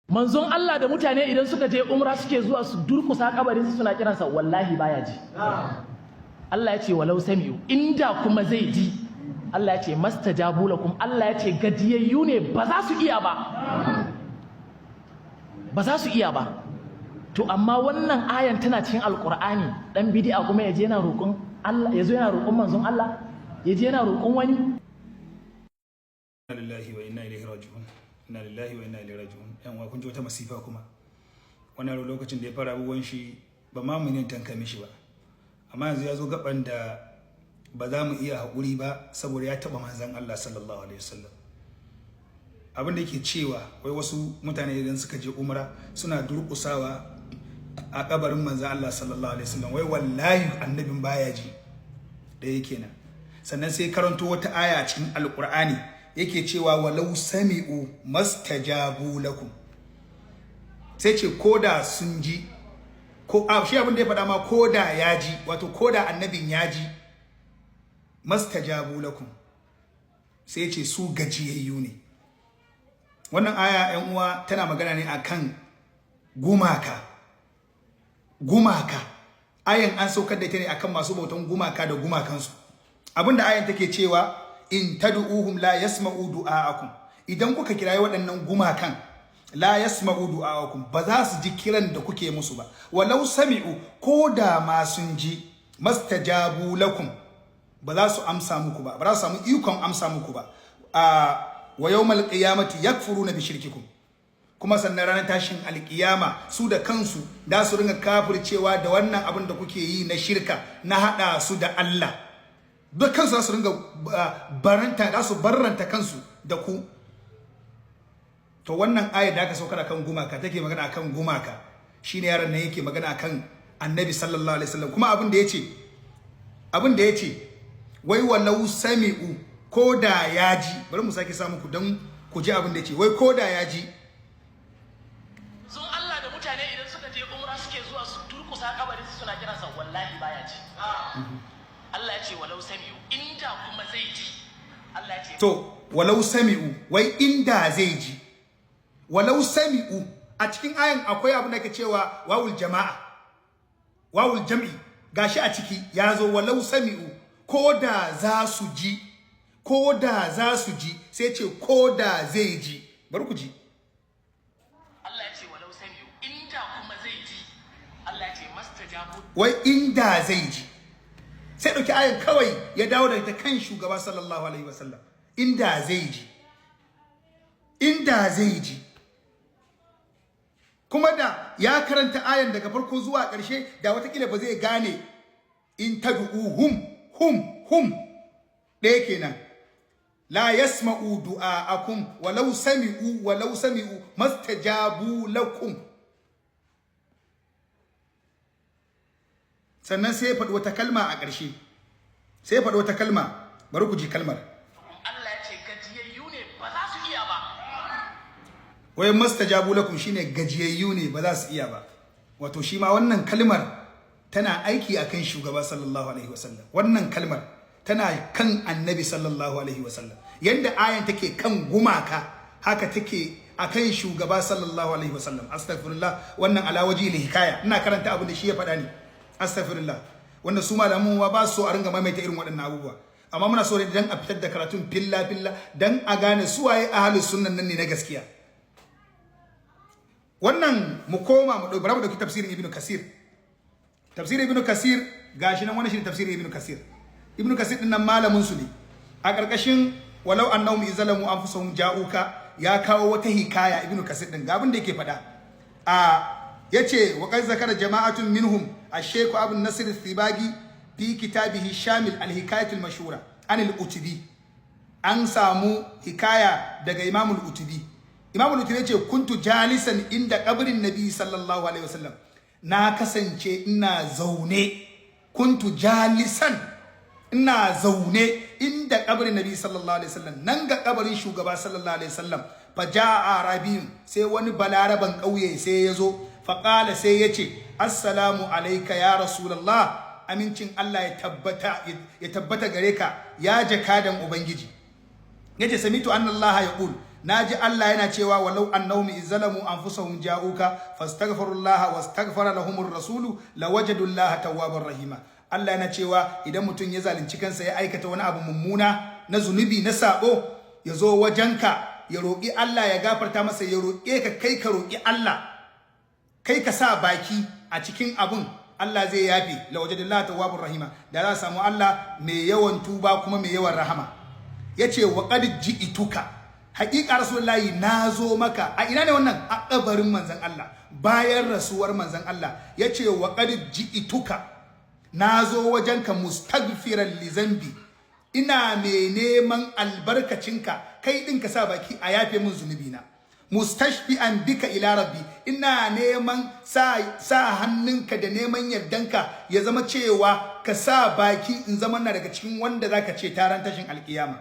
Manzon Allah da mutane idan suka je umra suke zuwa su durkusa kabarin su suna kiransa, wallahi baya ji. Allah ya ce walau sami'u, inda kuma zai ji, Allah ya ce mastajabu lakum. Allah ya ce gajiyayyu ne, ba za su iya ba, ba za su iya ba. To amma wannan ayan tana cikin Alkur'ani, dan bid'a kuma yaje yana roƙon Allah, yazo yana roƙon manzon Allah, yaje yana roƙon wani. Inna lillahi wa inna ilaihi raji'un, inna lillahi wa inna ilaihi raji'un. Yan uwa, kun ji wata masifa kuma. Wannan lokacin da ya fara abubuwan shi ba ma mu ne tanka mishi ba, amma yanzu ya zo gaban da ba za mu iya haƙuri ba, saboda ya taɓa manzon Allah sallallahu alaihi wasallam. Abin da yake cewa wai wasu mutane idan suka je umra suna durƙusawa a kabarin manzon Allah sallallahu alaihi wasallam, wai wallahi annabin baya ji. Da yake nan, sannan sai karanto wata aya a cikin Alƙur'ani, yake cewa walau sami'u mastajabu lakum. Sai ce koda sun ji, ko a shi abin da ya faɗa ma, koda ya ji, wato koda annabin ya ji, mastajabu lakum, sai ce su gajiyayyu ne. Wannan aya, 'yan uwa, tana magana ne akan gumaka. Gumaka, ayan an saukar da ita ne akan masu bautan gumaka da gumakansu. Abinda ayan take cewa, in tad'uhum la yasma'u du'a'akum, idan kuka kirayi waɗannan gumakan, la yasma'u du'a'akum, ba za su ji kiran da kuke musu ba. Walau sami'u, ko da ma sun ji, mastajabu lakum, ba za su amsa muku ba, ba za su samu ikon amsa muku ba. A wa yawmal qiyamati yakfuruna bi shirkikum, kuma sannan ranar tashin alkiyama su da kansu da su ringa kafircewa da wannan abin da kuke yi na shirka, na hada su da Allah. Duk kansu za su ringa baranta, za su barranta kansu da ku. To wannan ayar da aka saukar akan gumaka take magana akan gumaka, shine yaron nan yake magana akan Annabi sallallahu alaihi wasallam. Kuma abin da yace wai walau sami'u, ko da ya ji, bari mu sake samu ku dan ku ji abin da yace, wai ko da ya ji. Manzon Allah da mutane idan suka je umra suke zuwa su durkusa kabarin su suna kiransa, wallahi baya ji. Allah ya ce walau sami'u, inda kuma zai ji, Allah ya ce To walau sami'u, wai inda zai ji, walau sami'u, a cikin ayan akwai abin da ke cewa wawul jama'a, wawul jam'i, gashi a ciki ya zo walau sami'u, ko da za su ji, ko da za su ji, sai ce ko da zai ji. Bari ku ji. Allah ya ce walau sami'u, inda kuma zai ji, Allah ya ce mastajabu. Wai inda zai ji, sai ɗauki ayan kawai ya dawo da ita kan shugaba sallallahu alaihi wasallam. Inda zai ji, inda zai ji. Kuma da ya karanta ayan daga farko zuwa ƙarshe, da watakila ba zai gane in tad'uhum, hum hum ɗaya kenan, la yasma'u du'a'akum, walau sami'u, walau sami'u mastajabu lakum. Sannan sai ya faɗi wata kalma a ƙarshe, sai ya faɗi wata kalma, bari ku ji kalmar. Allah ya ce gajiyayyu ne, ba za su iya ba. Wai mastajabu lakum shine gajiyayyu ne, ba za su iya ba. Wato shi ma wannan kalmar tana aiki akan shugaba sallallahu alaihi wasallam. Wannan kalmar tana kan Annabi sallallahu alaihi wasallam. Yanda ayan take kan gumaka, haka take akan shugaba sallallahu alaihi wasallam. Astaghfirullah, wannan alawaji hikaya, ina karanta abin da shi ya faɗa ne. Astaghfirullah, wanda su malaman ma ba su so a ringa maimaita irin waɗannan abubuwa, amma muna so ne dan a fitar da karatun filla filla, dan a gane su waye ahlus sunnan nan ne na gaskiya. Wannan mu koma mu ɗauki, mu ɗauki tafsirin Ibnu Kasir. Tafsirin Ibnu Kasir gashi nan, wannan shine tafsirin Ibnu Kasir. Ibnu Kasir din nan malamin su ne. A ƙarƙashin walau annahum izalamu anfusahum ja'uka, ya kawo wata hikaya. Ibnu Kasir din ga abin da yake faɗa a yace, wa qad zakara jama'atun minhum ash-shaykh Abu Nasr al-Thibagi fi kitabihi shamil al-hikayat al-mashhura an al-Utubi. An samu hikaya daga Imam al-Utubi. Imam al-Utubi yace, kuntu jalisan inda qabrin Nabi sallallahu alaihi wasallam, na kasance ina zaune, kuntu jalisan, ina zaune inda qabrin Nabi sallallahu alaihi wasallam, nan ga kabarin shugaba sallallahu alaihi wasallam. Fa jaa arabiyun, sai wani balaraban kauye sai ya zo, fa qala, sai yace, assalamu alayka ya rasulullah, amincin Allah ya tabbata gare ka ya jakadan Ubangiji. Yace, samitu anna Allah yaqul, Naji Allah yana cewa walau annahum izzalamu anfusahum ja'uka fastaghfirullaha wastaghfara lahumur rasulu lawajadullaha tawwabar rahima. Allah yana cewa idan mutum ya zalunci kansa ya aikata wani abu mummuna na zunubi na sabo, ya zo wajenka ya roƙi Allah ya gafarta masa, ya roƙe ka kai ka roƙi Allah, kai ka sa baki a cikin abun, Allah zai yafe. Lawajadullaha tawwabur rahima, da za samu Allah mai yawan tuba kuma mai yawan rahama. Yace wa qad ji'tuka, haƙiƙa rasulullahi nazo maka. A ina ne wannan? A kabarin manzon Allah, bayan rasuwar manzon Allah. Yace wa qad ji'tuka, nazo wajenka mustaghfiran li zambi, ina mai neman albarkacinka, kai din ka sa baki a yafe min zunubina. Mustashfi'an bika ila rabbi, ina neman sa hannunka da neman yardanka, ya zama cewa ka sa baki in zama na daga cikin wanda zaka ce taran tashin alkiyama.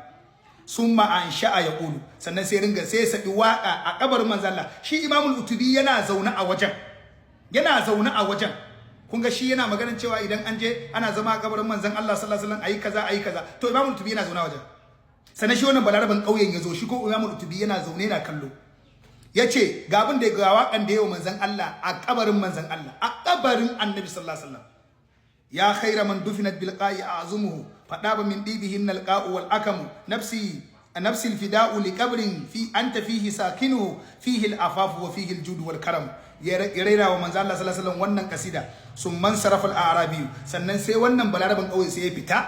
Summa ansha'a yaqulu, sannan sai ringa sai sabi waka a kabarin manzon Allah. Shi Imamul Utubi yana zaune a wajen, yana zaune a wajen. Kun ga shi yana maganar cewa idan an je ana zama a kabarin manzon Allah sallallahu alaihi wasallam ayi kaza ayi kaza. To Imamul Utubi yana zaune a wajen. Sannan shi wannan balaraban kauyen yazo, shi ko Imamul Utubi yana zaune yana kallo. Yace ga abin da ga wakan da yawa manzon Allah a kabarin manzon Allah, a kabarin Annabi sallallahu alaihi wasallam. Ya khaira man dufinat bil qa'i a'zumuhu fadaba min dibihin al qa'u wal akamu, nafsi nafsi al fida'u li qabrin fi anta fihi sakinuhu fihi al afafu wa fihi al judu wal karam. Ya raira wa manzon Allah sallallahu alaihi wasallam wannan kasida. Summan sarafa al a'rabi, sannan sai wannan balaraban kauye sai ya fita.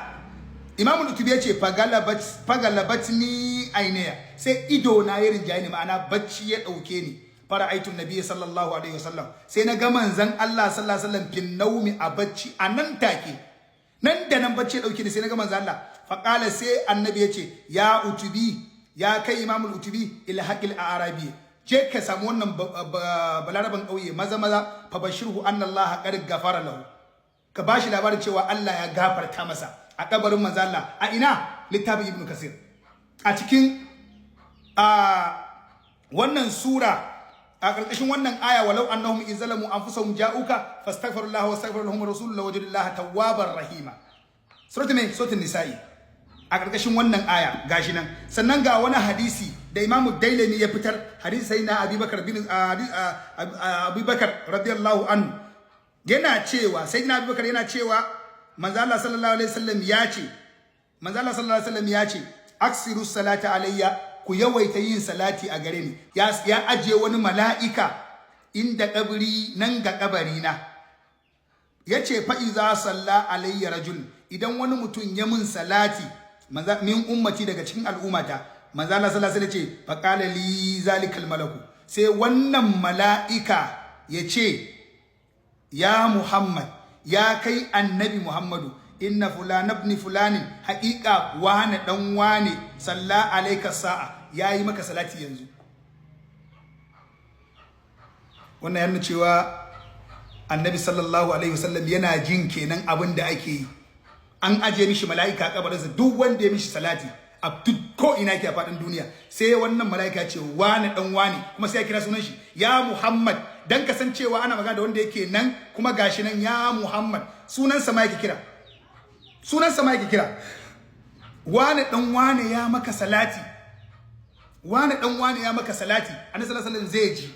Imam Utubi yace fagalabatni ainiya, sai ido na ya rinjaye ni, ma'ana bacci ya dauke ni. Fara'aitu nabiyyi sallallahu alaihi wasallam, sai na ga manzon Allah sallallahu alaihi wasallam fin naumi a bacci, a nan take, nan da nan bacci ya dauke ni, sai na ga manzon Allah. Faqala, sai annabi yace ya Utubi, ya kai Imam Utubi, ilhaqil a'rabi, je ka samu wannan balaraban kauye maza maza, fa bashirhu anna Allah qad ghafara lahu, ka bashi labarin cewa Allah ya gafarta masa. A kabarin manzo Allah, a ina? Littafin Ibn Kasir, a cikin wannan sura, a ƙarƙashin wannan aya walau annahum izalamu anfusahum ja'uka fastaghfirullaha wastaghfara lahum rasulullah wajadullaha tawwabar rahima. Suratul mai? Suratul nisa'i, a ƙarƙashin wannan aya gashi nan. Sannan ga wani hadisi da Imam Dailami ya fitar, hadisi sai na Abubakar bin Abubakar radiyallahu anhu, yana cewa sayyidina Abubakar yana cewa manzo Allah sallallahu alaihi wasallam ya ce, manzo Allah sallallahu alaihi wasallam ya ce aksiru salata alayya, ku yawaita yin salati a gare ni. Ya aje wani mala'ika inda kabri nan ga kabari na, yace fa iza salla alayya rajul, idan wani mutum ya mun salati manzo min ummati, daga cikin al'ummata, manzo Allah sallallahu alaihi wasallam ce fa qala li zalikal malaku, sai wannan mala'ika yace ya Muhammad, ya kai annabi Muhammadu, inna fulana ibn fulanin, haqiqa wane dan wane salla alayka sa'a, yayi maka salati yanzu. Wannan yana cewa annabi sallallahu alaihi wasallam yana jin kenan abin da ake yi. An aje mishi mala'ika kabarinsa, duk wanda ya mishi salati a duk ko ina ke a fadin duniya, sai wannan mala'ika ce wane dan wane, kuma sai ya kira sunan shi ya Muhammad, dan kasancewa ana magana da wanda yake nan, kuma gashi nan ya Muhammad, sunan sa ma yake kira, sunan sa ma yake kira, wane dan wane ya maka salati, wane dan wane ya maka salati. Annabi sallallahu alaihi wasallam zai ji,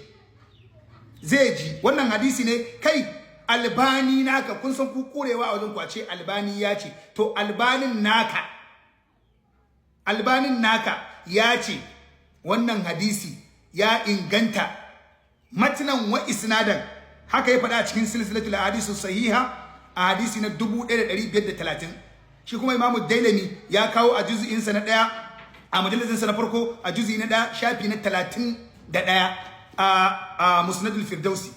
zai ji. Wannan hadisi ne kai Albani naka, kun san ku kurewa a wajen ku a ce Albani ya ce, to Albanin naka, Albanin naka ya ce wannan hadisi ya inganta matnan wa isnadan, haka ya faɗa a cikin silsilatul ahadisu sahiha a hadisi na 1530. Shi kuma Imamu Dailami ya kawo a juz'insa na 1, a majallasinsa na farko, a juz'i na 1 shafi na 31 a Musnadul Firdausi.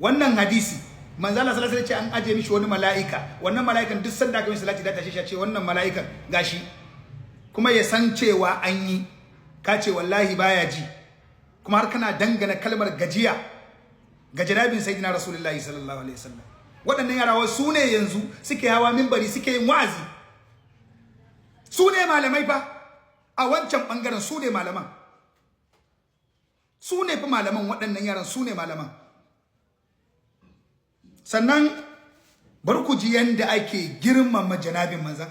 Wannan hadisi manzo Allah sallallahu alaihi wasallam ce an aje mishi wani mala'ika, wannan mala'ikan duk sanda aka yi salati da tashi shi ce wannan mala'ikan gashi, kuma ya san cewa an yi. Ka ce wallahi baya ji, kuma har kana dangana kalmar gajiya ga janabin sayyidina Rasulullahi sallallahu alaihi wasallam. Waɗannan yarawa su ne yanzu suke hawa minbari suke yin wa'azi, su ne malamai fa a wancan bangaren, su ne malaman, su ne fa malaman, waɗannan yaran su ne malaman. Sannan bar ku ji yanda ake girmama janabin manzon